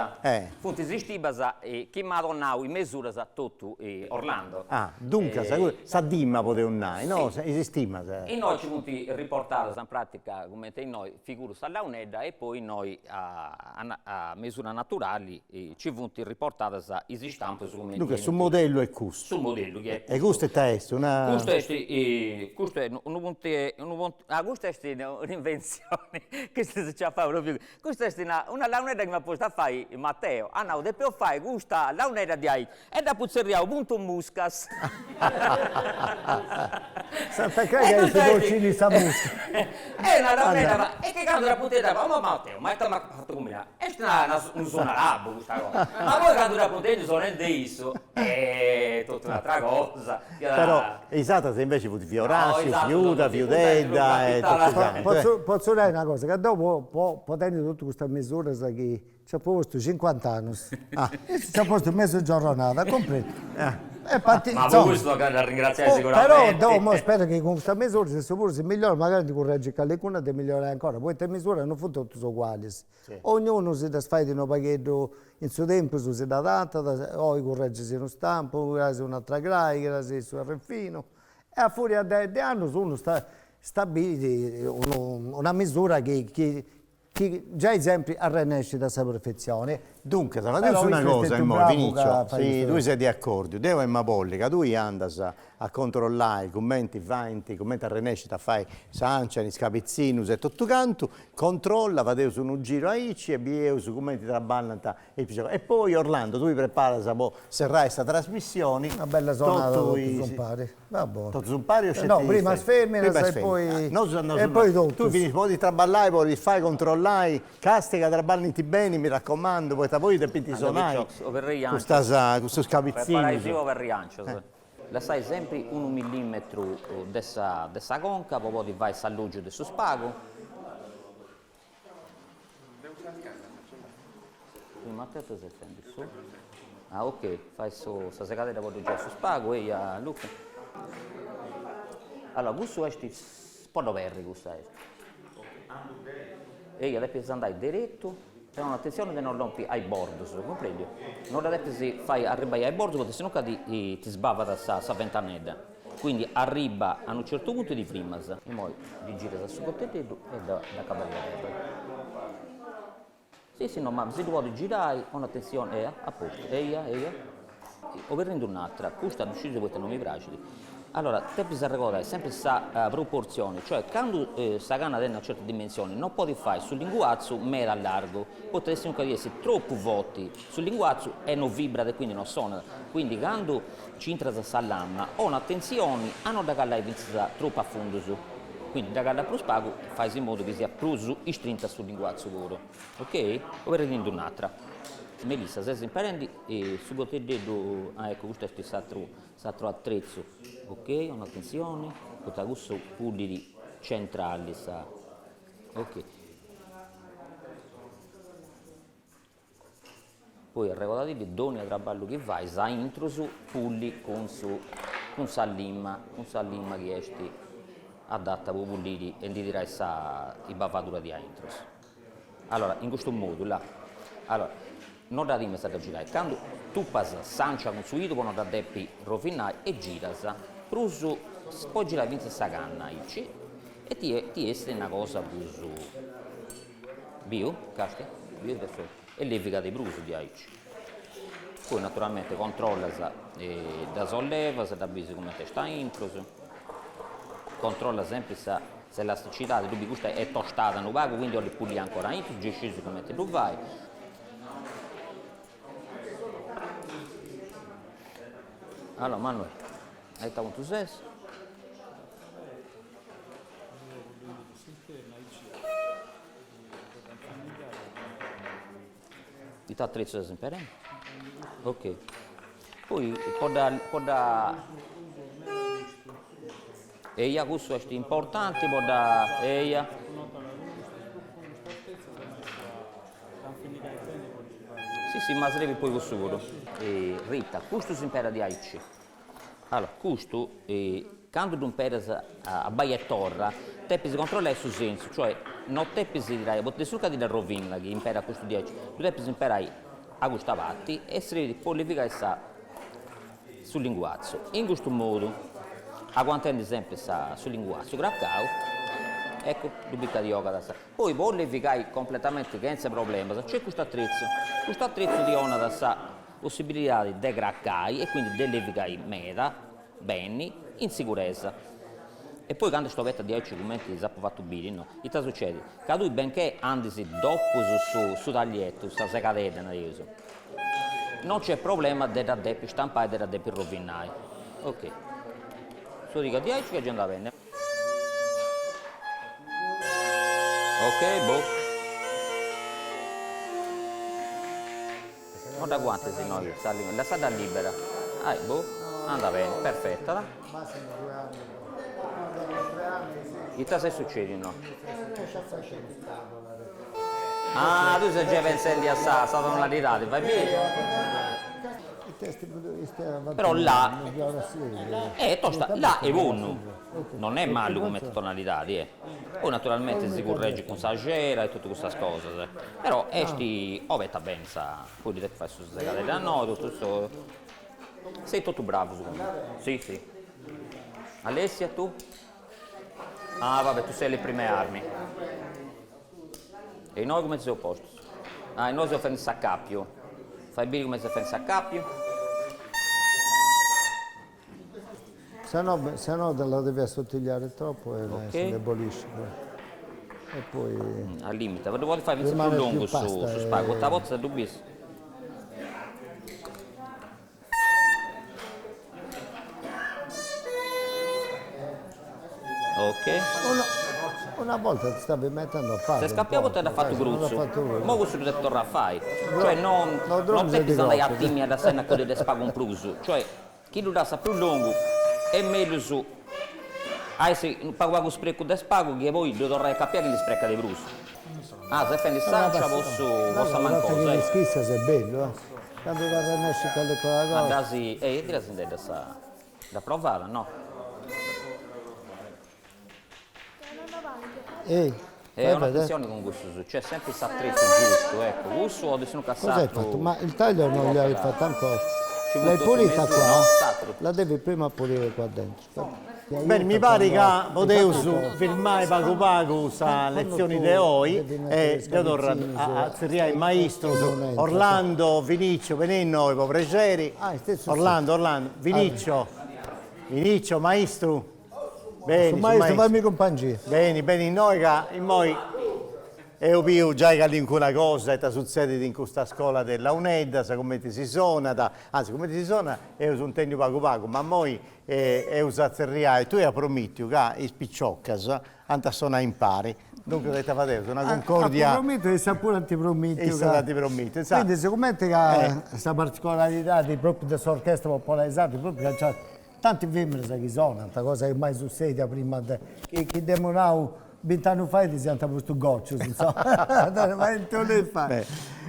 Speaker 4: funt is istibas chi m'at donau is mesuras totu Orlando.
Speaker 1: Ah, duncas sa dima podeus nai, no? Is istimas.
Speaker 4: Innoi ci funt riportadas in pratica, cumenti innoi, figuru sa launedda e poi innoi a mesura naturali ci funt riportadas is istampus cumenti
Speaker 1: Duncas su modellu est custu.
Speaker 4: Su modellu chi est
Speaker 1: custu. E custu ita est? Una.
Speaker 4: Custu est Poi custu est unu puntu unu puntu, ah custa est un'inventzioni chi si nci at fatu propriu, custa est una una launedda chi m'at postu a fai Matteo, at nau depeus fai custa launedda diaici e dd'apu tzerriau puntu muscas.
Speaker 3: Santa Crega est po cini sa musca.
Speaker 4: Est una launedda ma e chi candu dd'apu intèndia ma Matteo ma ita m'at fatu cumbinai, est una unu sonarabu custa cosa, ma poi candu dd'apu intendiu sonendi issu est totu un'atra cosa.
Speaker 1: Però is atras inveci funt Fiorassiu, Fiuda, Fiudedda e totu cantu.
Speaker 3: Potzu potzu nai una cosa, ca deu po po tenni totu custas misuras chi nci apu postu cincuant'annus, issu nci at postu mesu giorronada, cumpretu.
Speaker 4: E parti, Ma po custu tocat a dd'arringratziai siguramenti.
Speaker 3: Però deu imoi speru chi cun custas misuras issu puru si migliorat, magari ndi curregit calincuna de migliorai ancora, poita is misuras non funt totus ugualis. Ognunu si ddas fait unu pagheddu in su tempus si dd'adatat, oi curregis unu stampu, cras un'atra crai, cras su arrefinu e a furia de annus unu stabilit una misura chi chi chi giai sempri arrennescit a sa perfetzioni.
Speaker 1: Duncas, fadeus una cosa immoi, Vinicio, si tui ses de acordiu, deu emu a bolli ca tui andas a controllai cumenti faint, cumenti arrennescint a fai s'ancia in is cabitzinus e totu cantu, controlla, fadeus unu giru aici e bieus cumenti traballant is piciocus. E poi Orlando tui preparas po serrai sa trasmissioni
Speaker 3: Una bella sonada totus umpari, va bonu.
Speaker 1: Totus umpari o sceti
Speaker 3: No, prima is feminas e poi e poi totus.
Speaker 1: Tui finis podis traballai, podis fai controllai Castia ca traballint beni, mi raccomando, poita poi depint sonai custas custus cabitzinus.
Speaker 4: Preparai oberri ancias. Lassai sempri unu millimetru de sa de sa conca po podi fai s'allogiu de su spagu. Matteo ita ses fendi su? Ah ok, fai su sa segadedda po ddu giai su spagu, eia Luca. Allora cussu est po dd'oberri cussa est. Eia depis andai deretu, tenni atentzioni de non lompi a is bordus, cumprendiu? Non dda depis fai arribai a is bordus poita sinunca ti ti sbavat sa sa ventanedda, quindi arriba a unu certu puntu e ti frimas. Imoi ddi giras su gorteddeddu e dda dd'acabas de oberri. Si si no ma si ddu podis girai, ponni atentzioni, eia, a postu, eia eia. Oberrindi un'atra, custa ddu scius poita non mi praxit. Allora, depis arregodai sempri sa proportzioni, cioè candu sa canna tenit una certa dimensioni non podis fai su linguatzu meda largu, poita de sinunca ti essit tropu forti su linguatzu e no vibrat e quindi no sonat. Quindi candu nci intras sa lama, poni atentzioni a no dda callai fintzas tropu a fundus, quindi dda callas prus pagu e fais in modu chi siat prus istrinta su linguatzu puru, ok? Oberrindi un'atra. Melissa, ses imperendi su gorteddeddu, ah eccu custu est s'atru S'atru atretzu, ok, poni atentzioni, poita cussu pullit centrali sa, ok. Poi arregodadindi dònnia traballu chi fais aintrus pulli cun su cun sa lima, cun sa lima chi est adatta po pulliri e ndi tirai sa isbavadura di aintrus. Allora, in custu modu, là. Allora, no dda times a dda girai. Candu tupas s'ancia cun su 'idu po no dda depi rovinai e giras, prus podis girai fintzas sa canna aici e ti ti essit una cosa prus biu, castia, biu ita e levigat de prus diaici. Poi naturalmente controllas dda sollevas, dda bisi cumenti est aintrus, controllas sempri sa S'elasticidadi, ddu bì custa est tostada unu pagu, quindi 'olit pullia ancora aintru, gei scius cumenti ddu fai. Allora Manuel, a ita puntu ses? Ita atretzu ses imperendi? Ok. Poi po dda po dda Eia cussu est importanti po dda eia. Si si ma srebit poi cussu puru. Rita, custu s'imperat diaici. Allora, custu candu ddu imperas a bai e torra, depis controllai su sensu, cioè no depis tirai, poita de su ca ti dd'arrovinat chi imperat custu diaici, ddu depis imperai a custa parti e srebit po levigai sa su linguatzu. In custu modu, aguantendi sempri sa su linguatzu cracau, eccu, ddu bit ca ti 'ogat sa. Poi po levigai completamenti chentza problemas, nc'est custu atretzu, custu atretzu ti 'onat sa possibilidadi de cracai e quindi de levigai meda beni. In siguresa. E poi candu est oberta diaici cumenti s'apu fatu biri, no, ita sucedit? Ca tui benchè andis dopu su su taglietu, sa segadedda nareus, non c'est problema de dda depi stampai, de dda depi rovinai. Ok. Sodiga diaici ca gei andat beni. Ok, boh. Non dd'aguantis innoi sa lingua, lassadda libera. Ai, boh, andat beni, perfetta, da. Ita s'est sucediu innoi? Ah, tui ses giai pentzendi a sa sa tonalidadi, fai biri. Però là, eh tosta, là est bonu, non est malu cumenti tonalidadi eh. Poi naturalmenti si curregit cun sa cera e totu cussas cosas, però est oberta beni sa, poi ddi depis fai su segadeddu a nou, totu su, seis totu bravus comunque, si si. Alessia tu? Ah va bè, tu sei alle prime armi. E innoi cumenti seus postus? Ah, innoi seus fendi s'acapiu. Fai biri cumenti s'est fendi s'acapiu.
Speaker 3: Se no, se no te la devi assottigliare troppo e okay. si indebolisce poi. E poi...
Speaker 4: Mm, al limite, ddu podis fai fintzas prus longu su, su spagu, poita a bortas ddu bis. Ok.
Speaker 3: Una, una volta ti stavi mettendo a fare.
Speaker 4: S'est scappiau poita dd'at fatu crutzu. Mo cussu ddu depit torrai a fai. Cioè non non depis andai a timi a lassai una codedda 'e spagu in prus. Cioè chi ddu lassat prus longu est mellus a essi pagu pagu sprecu de spagu chi poi ddu torrai a acapiai chi ndi sprecat de prus. Ah, ses fendi s'ancia po su po sa mancosa.
Speaker 3: Chi l'ischissas est bellu, eh. Candu t'arrennescit calincuna cosa.
Speaker 4: Ma dd'as, eh, tirasindedda sa, dd'as provada, no?
Speaker 3: Ehi,
Speaker 4: E un'atentzioni cun cussus, c'est sempri s'atretzu giustu, ecco, cussu o de sinuncas
Speaker 3: Cos'hai
Speaker 4: s'atru.
Speaker 3: fatto? Ma il taglio non l'hai fatto ancora. L'hai pulita qua? La devi prima pulire qua dentro.
Speaker 1: Beni, mi parit ca podeus firmai pagu pagu sa letzioni de oi e deu torru a tzerriai is maistrus Orlando, Vinicio, benei innoi po prexeri. Orlando, Orlando, Vinicio, Vinicio, maistru. Beni,
Speaker 3: su maistru, fammi cumpangia.
Speaker 1: Beni, beni innoi ca immoi Eus biu giai calincuna cosa ita sutzedit in custa scola de launeddas, cumenti si sonat, anzi cumenti si sonat eus intendiu pagu pagu, ma immoi eus a tzerriai, tui as promitiu ca is piciocas ant a sonai impari, duncas ita fadeus, una cuncordia.
Speaker 3: Apu promitiu e issas puru ant promitiu.
Speaker 1: Issas ant promitiu,
Speaker 3: insaras. Quindi sigumenti ca sa particolaridadi propriu de s'orchestra popolari sarda est propriu ca nc'at Tanti feminas chi sonant, cosa chi mai sussedia prima de, chi chi dd'emu nau bint'annus fait s'iant postu goccius, insoma, ma ita 'olit fai.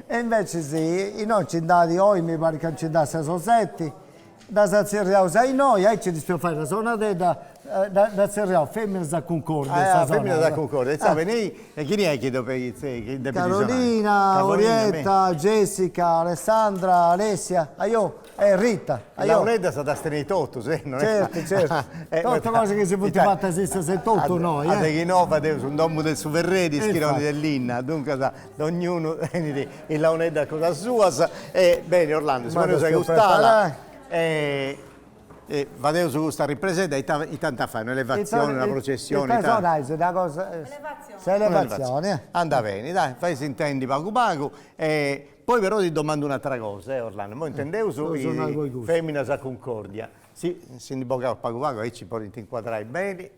Speaker 3: E invecis innoi nci nd'at, oi mi parit ca nci nd'at ses o seti, ddas tzerriaus a innoi, aici ddis feus fai una sonadedda, ddas tzerriaus feminas a cuncordia
Speaker 1: sa sonada. Feminas a cuncordia, insaras benei, e chini est chi depit sonai?
Speaker 3: Carolina, Orietta, Jessica, Alessandra, Alessia, ajò. Eh Rita,
Speaker 1: ajò. Launeddas ddas tenit totus, eh? Non
Speaker 3: est Certu, certu. Totu cosa chi si funt fatas issas etotu innoi, eh.
Speaker 1: A deghinò fadeus in domu de su ferreri is chironis de linna, duncas dognunu tenit is launeddas cosas suas. E beni Orlando, si poneus a cust'ala e fadeus custa ripresedda, ita ita ant a fai, un'elevatzioni, una processioni,
Speaker 3: ita? Ita sonais, una cosa.
Speaker 2: Elevatzioni.
Speaker 3: S'elevatzioni.
Speaker 1: Andat beni, dai, fai si intendi pagu pagu e Poi però ti domandu un'atera cosa, eh Orlando, immoi intendeus is feminas a cuncordia, si si ndi bogaus pagu pagu aici podint incuadrai beni.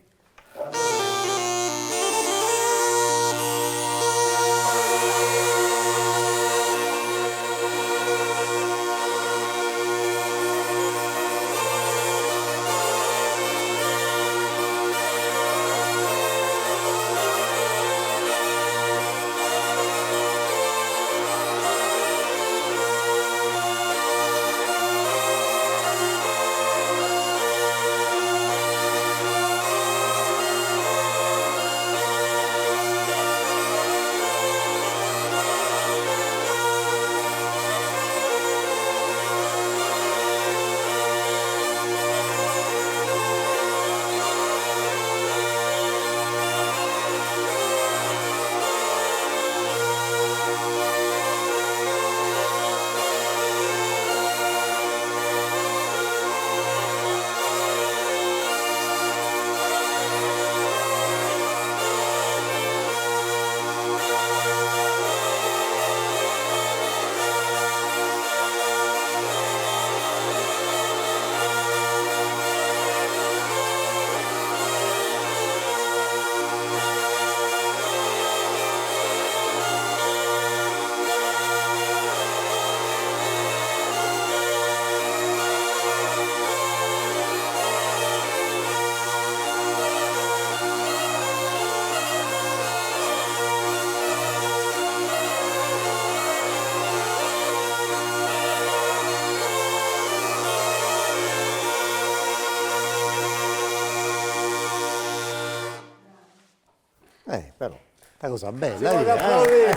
Speaker 1: Una cosa bella, eh!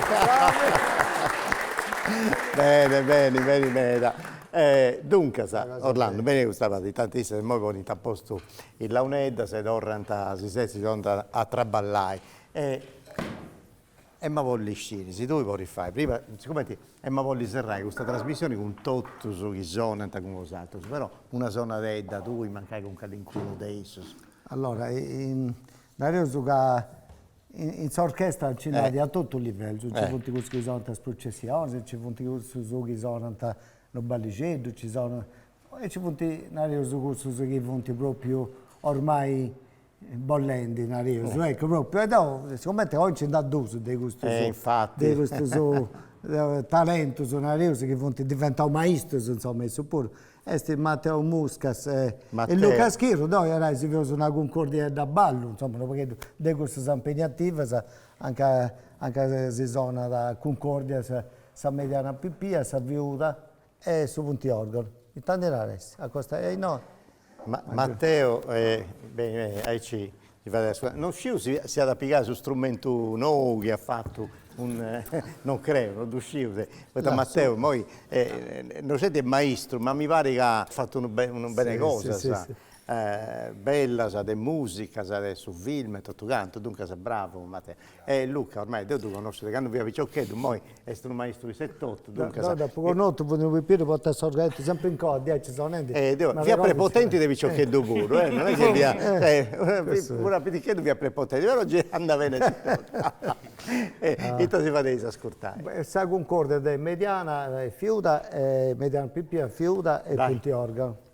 Speaker 1: Bene, beni, beni meda. Duncas, Orlando, beni custa parti, tanti issas immoi ponint a postu is launeddas e torrant, si setzint, torrant a traballai. E emu a bolli sciri, si tui podis fai, prima, sigumenti emu a bolli serrai custa trasmissioni cun totus chi sonant cun bosatrus, però una sonadedda tui mancai cun calincunu de issus.
Speaker 3: Allora, nareus ca In s'orchestra nci nd'at a totu livellus, nci funt cussus chi sonant is prucessionis, nci funt cussus chi sonant unu ballixeddu, nci sonant, e nci funt, nareus, cussus chi funt propriu ormai bollendi, nareus, eccu, propriu, e deu, sigumenti oi nci nd'at dus de custus, de custus talentus, nareus, chi funt diventaus maistus, insoma, issus puru, Est Matteo Muscas e Luca Schirru, deu ia nai si feus una cuncordiedda a ballu, insoma unu pagheddu de cussas impegnativas, anca anca si sonat cuncordias sa mediana pipia, sa fiuda e su puntiorgano. Ita ndi narais? Acostai a innoi.
Speaker 1: Matteo, beni beni, aici Si fait ascurtai. Non sciu si si at a pigai su strumentu nou chi at fatu cun non creu, non ddu sciu se, poita Matteo immoi no sceti est maistru, ma mi parit ca at fatu unu unu beni 'e cosas bellas de musicas, de su film e totu cantu, duncas bravu Matteo. E Luca ormai deu ddu connosciu de candu fia piciocheddu, immoi est unu maistru issu etotu, duncas.
Speaker 3: Deu dd'apu connotu, fut unu pipiu, portàt s'organettu sempri in coa, diaici sonendi.
Speaker 1: E deu fia prepotenti de piciocheddu puru, eh, non est chi fia, puru a piticheddu fia prepotenti, però gei andat beni aici etotu. E ita si fadeis ascurtai?
Speaker 3: Sa cuncordia de mediana e fiuda, mediana pipia, fiuda e puntiorgano.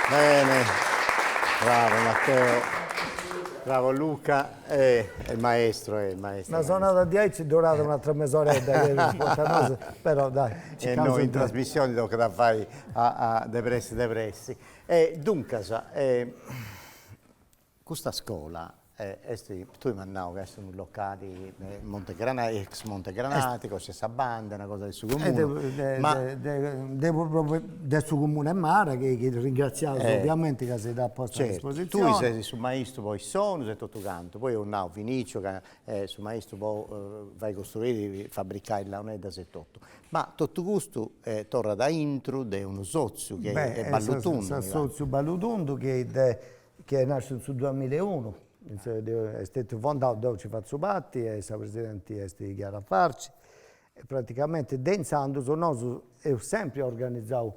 Speaker 1: Bene, bravo Matteo. Bravo Luca, è maestro, è maestro.
Speaker 3: Una sonada diaici durat un'atra mesoredda, però dai.
Speaker 1: E noi in trasmissioni tocat a fai a de pressi de pressi. E duncas, custa scola est, tui m'as nau ca est unu locali Montegranatico, ex Montegranatico, c'est sa banda, una cosa de su comunu, ma
Speaker 3: De su comunu 'e Mara chi chi ringratziaus ovviamenti ca si dd'at posta a disposizioni.
Speaker 1: Tui ses su maistu po is sonus e totu cantu, poi eus nau Vinicio ca est su maistu po fai costruiri, fabbricai is launeddas e totu. Ma totu custu torrat aintru de unu sotziu chi est Ballu Tundu.
Speaker 3: S'assotziu Ballu Tundu chi chi est nasciu in su duamillaeunu, est stetiu fondau, deu nci fatzu parti e sa presidenti est Chiara Farci, e praticamenti de intzandus nosu eus sempri organizau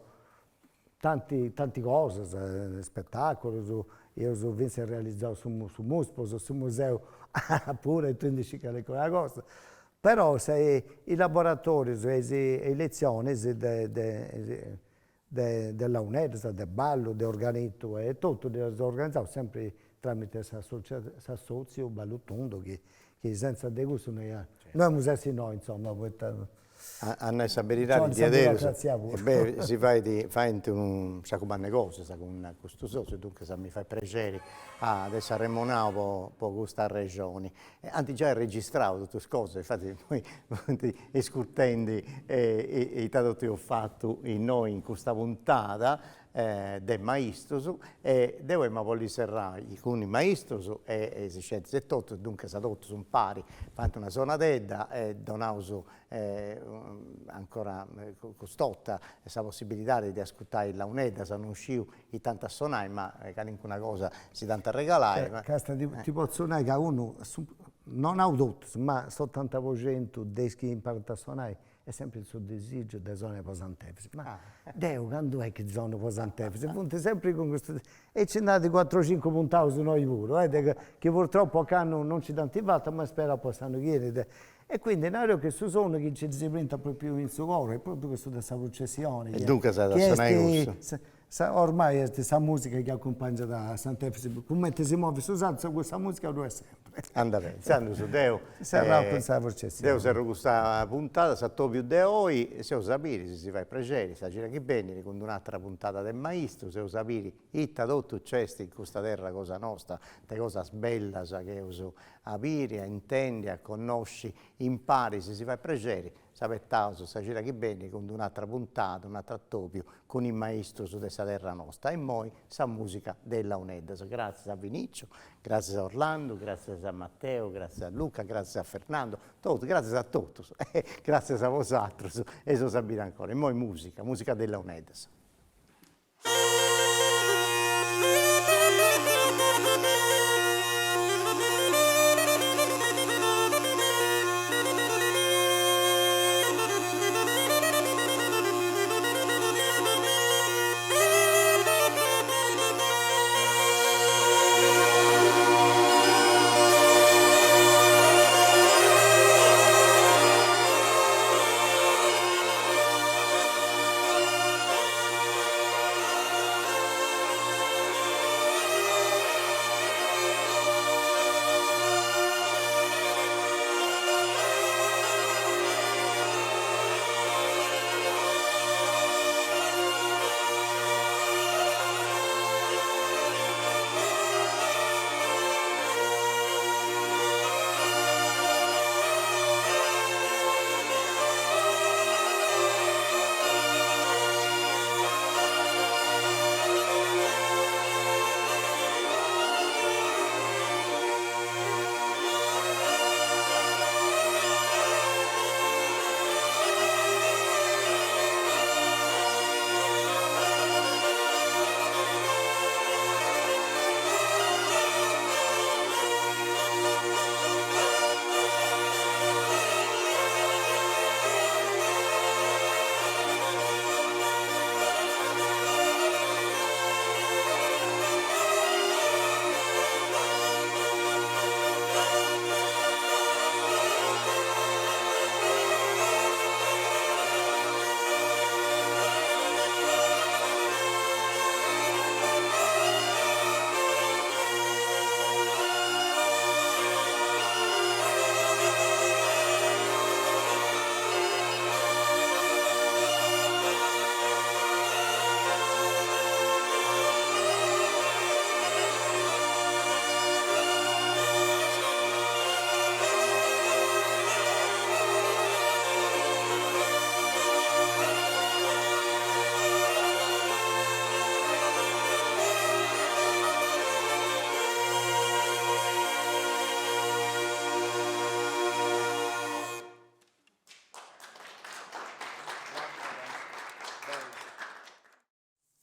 Speaker 3: tanti tanti cosas, spetaculus, eus finzas realizau su su Muspos, su museu puru e tui ndi scis calincuna cosa, però is laboratorius e is letzionis de de de de launeddas, de ballu, de organitu e totu ddas organizaus sempri tramite s'assotziu Ballu Tundu chi chi senza de cussu no ia no emus essi innoi insoma poita
Speaker 1: A nai sa beridadi diaderus beh si fait faint unu sacu mannu 'e cosas cun custu sotziu duncas mi fait prexeri a dd'essi arremonau po po custa arrexoni. Ant giai registrau totus is cosas, infati immoi funt iscurtendi ita totu eus fatu innoi in custa puntada de maistus e deu emu a bolli serrai cun is maistus e is scientis e totu, duncas totus impari faint una sonadedda e donaus ancora cust'orta sa possibilidadi de ascurtai is launeddas, non sciu ita ant a sonai ma calincuna cosa si dd'ant a regalai.
Speaker 3: Casta ti potzu nai ca unu, no nau totus, ma s'otanta po centu de is chi imparant a sonai est sempri su disigiu de sonai po Sant'Efis, ma deu candu est chi sonu po Sant'Efis, funt sempri cun custu, e nci nd'at cuatru o cincu puntaus innoi puru, eh, chi purtroppo ocannu non nci dd'ant fata, ma speraus po s'annu chi 'enit, e quindi nareus che su sonu chi nci ddis brintat propriu in su coru est propriu cussu de sa prucessioni,
Speaker 1: E duncas at a sonai cussu.
Speaker 3: Sa ormai est sa musica chi acumpangiat a Sant'Efis, cumenti si movit su sardu cussa musica ddu est sempri.
Speaker 1: Andat beni, intzandus deu
Speaker 3: Serraus cun sa prucessioni.
Speaker 1: Deu serru custa puntada, s'atobiu de oi, s'eus a biri, si si fait prexeri, sa cida chi benit cun d'un'atera puntada de Maistus, eus a biri ita totu nc'est in custa terra cosa nosta, de cosas bellas chi eus a biri, a intendi, a connosci impari, si si fait prexeri S'abetaus sa cida chi benit cun d'un'atra puntada, un'atru atobiu cun is maistus de sa terra nosta. E immoi sa musica de is launeddas. Gratzias a Vinicio, gratzias a Orlando, gratzias a Matteo, gratzias a Luca, gratzias a Fernando, totus, gratzias a totus e gratzias a bosatrus e s'eus a biri ancora. Immoi musica, musica de is launeddas.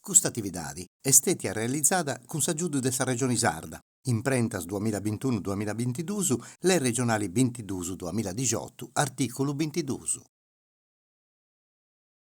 Speaker 1: Custa atividadi est stètia realizada cun s'agiudu de sa Regioni Sarda, Imprentas duamilla bintunu duamilla bintiduus, Lei regionali bintiduus duamilla dixiotu, artìculu bintiduus.